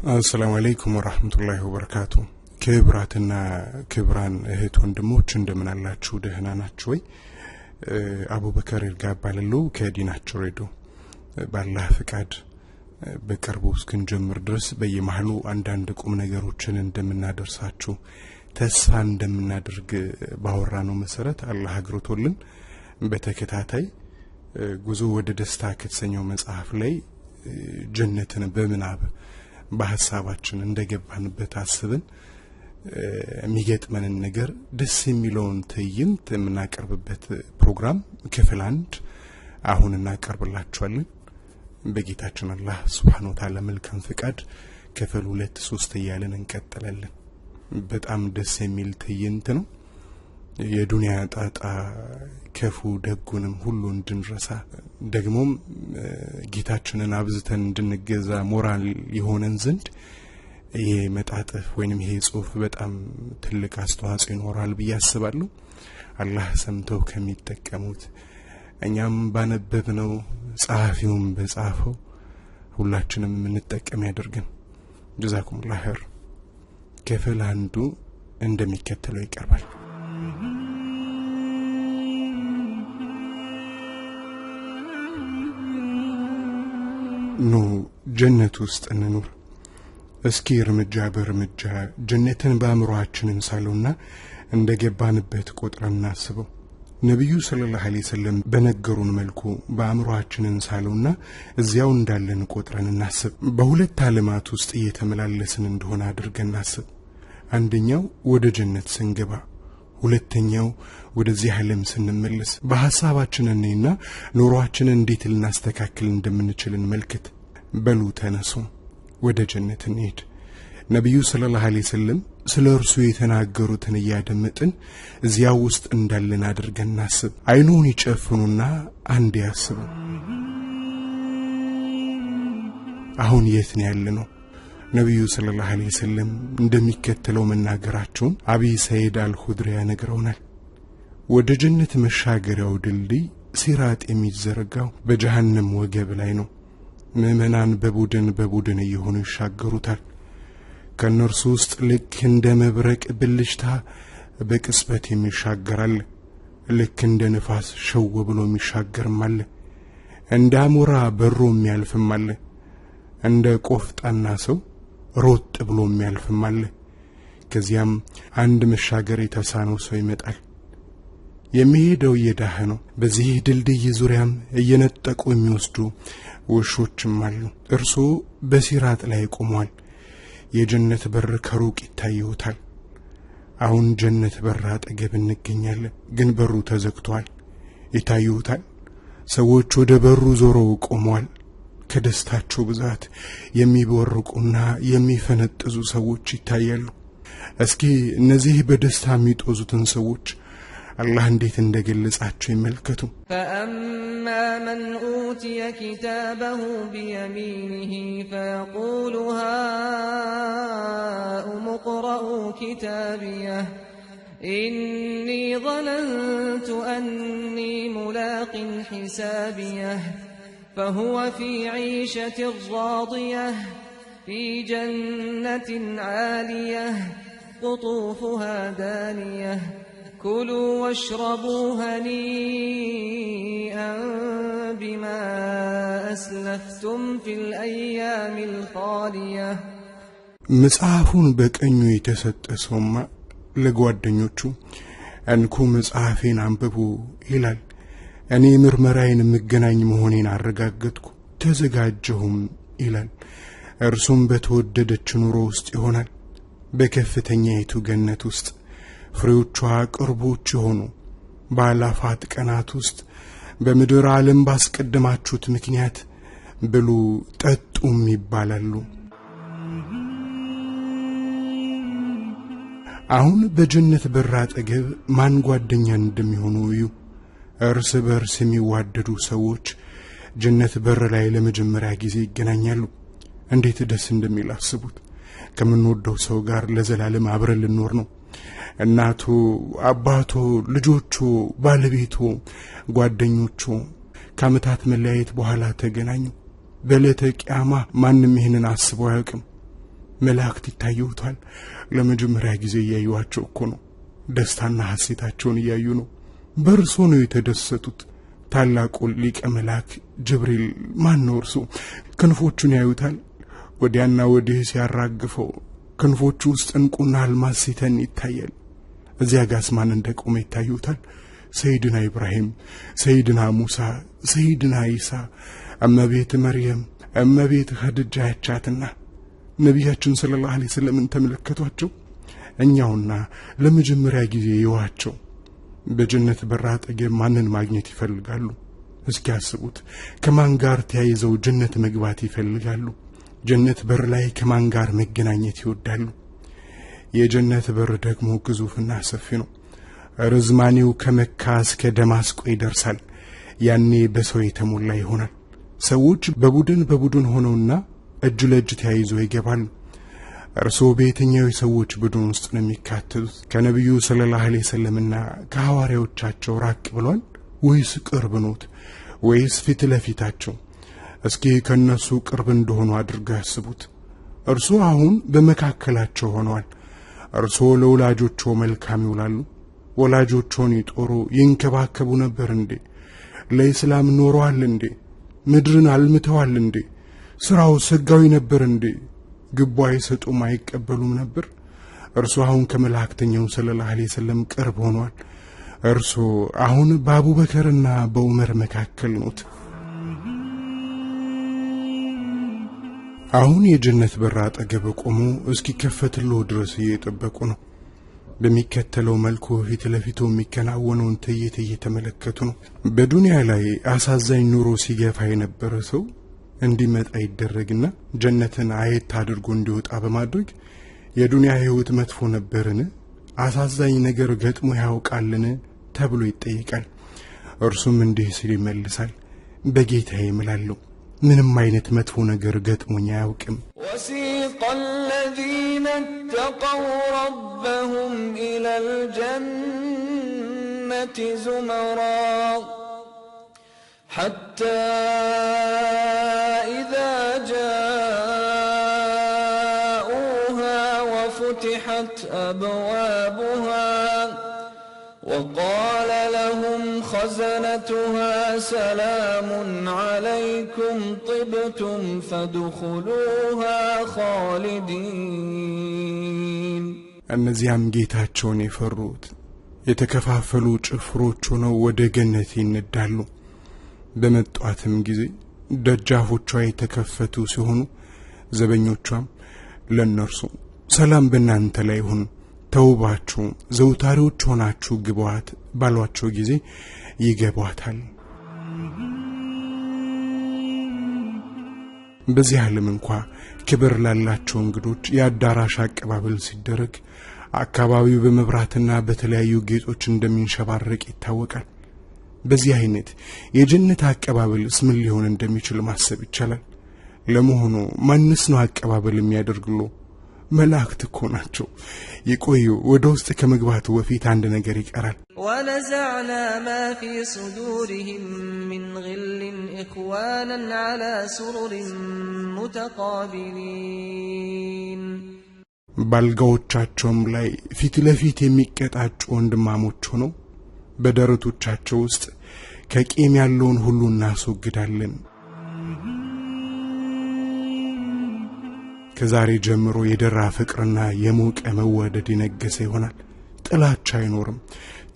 አሰላሙ አለይኩም ወራህመቱላሂ ወበረካቱ። ክብራትና ክብራን እህት ወንድሞች እንደምን አላችሁ? ደህና ናችሁ ወይ? አቡበከር ይርጋ እባላለሁ ከዲናቸው ሬዲዮ። ባላህ ፍቃድ በቅርቡ እስክንጀምር ድረስ በየመሀሉ አንዳንድ ቁም ነገሮችን እንደምናደርሳችሁ ተስፋ እንደምናደርግ ባወራነው መሰረት አላህ አግርቶልን በተከታታይ ጉዞ ወደ ደስታ ከተሰኘው መጽሐፍ ላይ ጀነትን በምናብ በሀሳባችን እንደገባንበት አስበን የሚገጥመንን ነገር ደስ የሚለውን ትዕይንት የምናቀርብበት ፕሮግራም ክፍል 1 አሁን እናቀርብላችኋለን። በጌታችን አላህ ሱብሓነሁ ወተዓላ መልካም ፍቃድ ክፍል 2 3 እያልን እንቀጥላለን። በጣም ደስ የሚል ትዕይንት ነው። የዱንያ ጣጣ ክፉ ደጉንም ሁሉ እንድንረሳ ደግሞም ጌታችንን አብዝተን እንድንገዛ ሞራል የሆነን ዘንድ ይሄ መጣጥፍ ወይንም ይሄ ጽሁፍ በጣም ትልቅ አስተዋጽኦ ይኖራል ብዬ አስባለሁ። አላህ ሰምተው ከሚጠቀሙት እኛም ባነበብነው ጸሐፊውም በጻፈው ሁላችንም የምንጠቀም ያደርገን። ጀዛኩሙላህ ኸይር። ክፍል 1 እንደሚከተለው ይቀርባል። ኑ ጀነት ውስጥ እንኑር። እስኪ እርምጃ በእርምጃ ጀነትን በአእምሮአችን እንሳለውና እንደገባንበት ቆጥረን እናስበው። ነብዩ ሰለላሁ ዐለይሂ ወሰለም በነገሩን መልኩ በአእምሮአችን እንሳለውና እዚያው እንዳለን ቆጥረን እናስብ። በሁለት ዓለማት ውስጥ እየተመላለስን እንደሆነ አድርገን እናስብ። አንደኛው ወደ ጀነት ስንገባ፣ ሁለተኛው ወደዚህ ዓለም ስንመለስ። በሐሳባችን እንይና ኑሯችንን እንዴት ልናስተካክል እንደምንችል እንመልከት። በሉ ተነሱ፣ ወደ ጀነት እንሂድ። ነብዩ ሰለላሁ ዐለይሂ ወሰለም ስለ እርሱ የተናገሩትን እያደመጥን እዚያው ውስጥ እንዳለን አድርገን እናስብ። አይኑን ይጨፍኑና አንድ ያስቡ። አሁን የት ነው ያለነው? ነብዩ ሰለላሁ ዐለይሂ ወሰለም እንደሚከተለው መናገራቸውን አቢ ሰይድ አልኹድሪ ነግረውናል። ወደ ጀነት መሻገሪያው ድልድይ ሲራጥ የሚዘረጋው በጀሃነም ወገብ ላይ ነው። ምዕመናን በቡድን በቡድን እየሆኑ ይሻገሩታል። ከእነርሱ ውስጥ ልክ እንደ መብረቅ ብልጭታ በቅጽበት የሚሻገር አለ። ልክ እንደ ንፋስ ሸው ብሎ የሚሻገርም አለ። እንደ አሞራ በሮ የሚያልፍም አለ። እንደ ቆፍጣና ሰው ሮጥ ብሎ የሚያልፍም አለ። ከዚያም አንድ መሻገር የተሳነው ሰው ይመጣል። የሚሄደው እየዳኸ ነው። በዚህ ድልድይ ዙሪያም እየነጠቁ የሚወስዱ ውሾችም አሉ። እርሱ በሲራጥ ላይ ቆሟል። የጀነት በር ከሩቅ ይታየውታል። አሁን ጀነት በር አጠገብ እንገኛለን፣ ግን በሩ ተዘግቷል። ይታየውታል። ሰዎች ወደ በሩ ዞረው ቆመዋል። ከደስታቸው ብዛት የሚቦርቁና የሚፈነጥዙ ሰዎች ይታያሉ። እስኪ እነዚህ በደስታ የሚጦዙትን ሰዎች አላህ እንዴት እንደገለጻቸው ይመልከቱ። فأما من أوتي كتابه بيمينه فيقول هاؤم اقرءوا كتابيه إني ظننت أني ملاق حسابيه فهو في عيشة راضية في جنة عالية قطوفها دانية كلوا واشربوا هنيئا بما أسلفتم في الأيام الخالية. መጽሐፉን በቀኙ የተሰጠ ሰውማ ለጓደኞቹ እንኩ መጽሐፌን አንብቡ ይላል። እኔ ምርመራዬን የምገናኝ መሆኔን አረጋገጥኩ ተዘጋጀሁም ይላል። እርሱም በተወደደች ኑሮ ውስጥ ይሆናል፣ በከፍተኛይቱ ገነት ውስጥ ፍሬዎቿ ቅርቦች የሆኑ ባላፋት ቀናት ውስጥ በምድር ዓለም ባስቀደማችሁት ምክንያት ብሉ ጠጡም ይባላሉ። አሁን በጀነት በር አጠገብ ማን ጓደኛ እንደሚሆኑ እዩ። እርስ በርስ የሚዋደዱ ሰዎች ጀነት በር ላይ ለመጀመሪያ ጊዜ ይገናኛሉ። እንዴት ደስ እንደሚል አስቡት። ከምንወደው ሰው ጋር ለዘላለም አብረን ልንኖር ነው። እናቱ፣ አባቱ፣ ልጆቹ፣ ባለቤቱ፣ ጓደኞቹ ከዓመታት መለያየት በኋላ ተገናኙ። በዕለተ ቂያማ ማንም ይህንን አስቦ አያውቅም። መላእክት ይታዩታል። ለመጀመሪያ ጊዜ እያዩዋቸው እኮ ነው። ደስታና ሐሴታቸውን እያዩ ነው። በእርሶ ነው የተደሰቱት። ታላቁ ሊቀ መላክ ጅብሪል ማን ነው እርሱ? ክንፎቹን ያዩታል። ወዲያና ወዲህ ሲያራግፈው ክንፎቹ ውስጥ ዕንቁና አልማዝ ሲተን ይታያል። እዚያ ጋስ ማን እንደቆመ ይታዩታል። ሰይድና ኢብራሂም፣ ሰይድና ሙሳ፣ ሰይድና ኢሳ፣ እመቤት መርየም፣ እመቤት ኸድጃ ያቻትና ነቢያችን ሰለላሁ ዐለይሂ ወሰለምን ተመለከቷቸው። እኛውና ለመጀመሪያ ጊዜ ይዋቸው። በጀነት በር አጠገብ ማንን ማግኘት ይፈልጋሉ? እስኪ ያስቡት። ከማን ጋር ተያይዘው ጀነት መግባት ይፈልጋሉ? ጀነት በር ላይ ከማን ጋር መገናኘት ይወዳሉ? የጀነት በር ደግሞ ግዙፍና ሰፊ ነው። ርዝማኔው ከመካ እስከ ደማስቆ ይደርሳል። ያኔ በሰው የተሞላ ይሆናል። ሰዎች በቡድን በቡድን ሆነውና እጅ ለእጅ ተያይዘው ይገባሉ። እርስዎ በየትኛው የሰዎች ቡድን ውስጥ ነው የሚካተቱት? ከነቢዩ ሰለላሁ ዐለይሂ ወሰለምና ከሐዋርያዎቻቸው ራቅ ብሏል ወይስ ቅርብ ኖት? ወይስ ፊት ለፊታቸው? እስኪ ከነሱ ቅርብ እንደሆኑ አድርገው ያስቡት። እርስዎ አሁን በመካከላቸው ሆነዋል። እርስዎ ለወላጆችዎ መልካም ይውላሉ? ወላጆችዎን ይጦሩ ይንከባከቡ ነበር እንዴ? ለኢስላም ኖረዋል እንዴ? ምድርን አልምተዋል እንዴ? ስራው ሕጋዊ ነበር እንዴ? ግቦ አይሰጡም አይቀበሉም ነበር? እርሱ አሁን ከመላእክተኛው ሰለላሁ ዐለይሂ ወሰለም ቅርብ ሆኗል። እርሱ አሁን በአቡበከርና በዑመር መካከል ኖት። አሁን የጀነት በር አጠገብ ቆሞ እስኪከፈትልዎ ድረስ እየጠበቁ ነው። በሚከተለው መልኩ ፊት ለፊቱ የሚከናወነውን ትዕይንት እየተመለከቱ ነው። በዱንያ ላይ አሳዛኝ ኑሮ ሲገፋ የነበረ ሰው እንዲመጣ ይደረግና ጀነትን አየት አድርጎ እንዲወጣ በማድረግ የዱንያ ሕይወት መጥፎ ነበርን? አሳዛኝ ነገር ገጥሞ ያውቃልን? ተብሎ ይጠይቃል። እርሱም እንዲህ ሲል ይመልሳል፣ በጌታዬ እምላለሁ ምንም አይነት መጥፎ ነገር ገጥሞኝ አያውቅም። وسيق الذين اتقوا ربهم إلى الجنة زمرا حتى إذا جاءوها وفتحت أبوابها وقال لهم خزنتها سلام عليكم طبتم فادخلوها خالدين። እነዚያም ጌታቸውን የፈሩት የተከፋፈሉ ጭፍሮች ሆነው ወደ ገነት ይነዳሉ። በመጧትም ጊዜ ደጃፎቿ የተከፈቱ ሲሆኑ ዘበኞቿም ለእነርሱ ሰላም በእናንተ ላይ ይሁን፣ ተውባችሁ ዘውታሪዎች ሆናችሁ ግቧት ባሏቸው ጊዜ ይገቧታል። በዚህ ዓለም እንኳ ክብር ላላቸው እንግዶች የአዳራሽ አቀባበል ሲደረግ አካባቢው በመብራትና በተለያዩ ጌጦች እንደሚንሸባረቅ ይታወቃል። በዚህ አይነት የጀነት አቀባበልስ ምን ሊሆን እንደሚችል ማሰብ ይቻላል። ለመሆኑ ማንስ ነው አቀባበል የሚያደርግሎ? መላእክት እኮ ናቸው። ይቆዩ፣ ወደ ውስጥ ከመግባቱ በፊት አንድ ነገር ይቀራል። ونزعنا ما في صدورهم من غل إخوانا على سرر متقابلين። ባልጋዎቻቸውም ላይ ፊት ለፊት የሚቀጣጩ ወንድማሞች ሆነው በደረቶቻቸው ውስጥ ከቂም ያለውን ሁሉ እናስወግዳለን። ከዛሬ ጀምሮ የደራ ፍቅርና የሞቀ መዋደድ የነገሰ ይሆናል። ጥላቻ አይኖርም።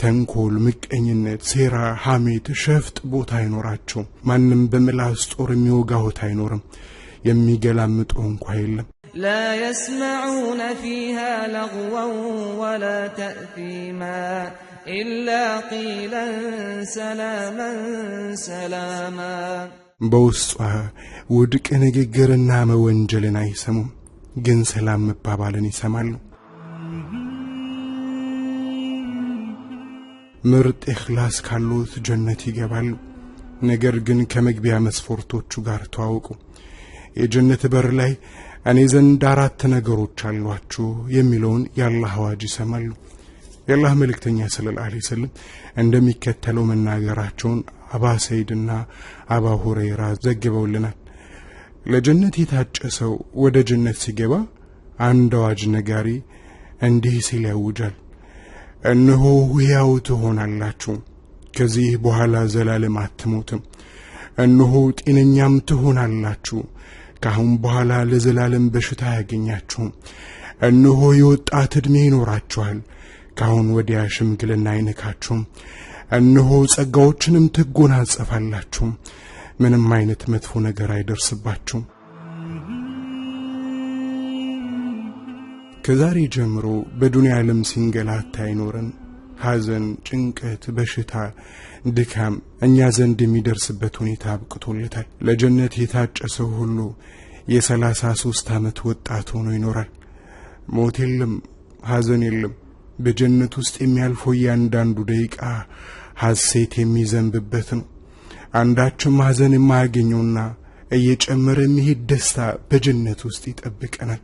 ተንኮል፣ ምቀኝነት፣ ሴራ፣ ሐሜት፣ ሸፍጥ ቦታ አይኖራቸውም። ማንም በምላስ ጦር የሚወጋውት አይኖርም። የሚገላምጠው እንኳ የለም። لا يسمعون فيها لغوا ولا تأثيما إلا قيلا سلاما سلاما። በውስጧ ውድቅ ንግግርና መወንጀልን አይሰሙም፣ ግን ሰላም መባባልን ይሰማሉ። ምርጥ ኢኽላስ ካሉት ጀነት ይገባሉ። ነገር ግን ከመግቢያ መስፈርቶቹ ጋር ተዋውቁ። የጀነት በር ላይ እኔ ዘንድ አራት ነገሮች አሏችሁ የሚለውን የአላህ አዋጅ ይሰማሉ። የአላህ መልእክተኛ ሰለላሁ ዐለይሂ ወሰለም እንደሚከተለው መናገራቸውን አባ ሰይድና አባ ሁረይራ ዘግበውልናል። ለጀነት የታጨ ሰው ወደ ጀነት ሲገባ አንድ አዋጅ ነጋሪ እንዲህ ሲል ያውጃል፣ እነሆ ሕያው ትሆናላችሁ፣ ከዚህ በኋላ ዘላለም አትሞትም። እነሆ ጤነኛም ትሆናላችሁ፣ ከአሁን በኋላ ለዘላለም በሽታ አያገኛችሁም። እነሆ የወጣት ዕድሜ ይኖራችኋል፣ ከአሁን ወዲያ ሽምግልና አይነካችሁም። እነሆ ጸጋዎችንም ትጎናጸፋላችሁ፣ ምንም አይነት መጥፎ ነገር አይደርስባችሁም። ከዛሬ ጀምሮ በዱንያ ዓለም ሲንገላታ አይኖረን ሐዘን፣ ጭንቀት፣ በሽታ፣ ድካም እኛ ዘንድ የሚደርስበት ሁኔታ አብቅቶለታል። ለጀነት የታጨ ሰው ሁሉ የ33 ዓመት ወጣት ሆኖ ይኖራል። ሞት የለም፣ ሐዘን የለም። በጀነት ውስጥ የሚያልፈው እያንዳንዱ ደቂቃ ሐሴት የሚዘንብበት ነው። አንዳችም ሐዘን የማያገኘውና እየጨመረ የሚሄድ ደስታ በጀነት ውስጥ ይጠብቀናል።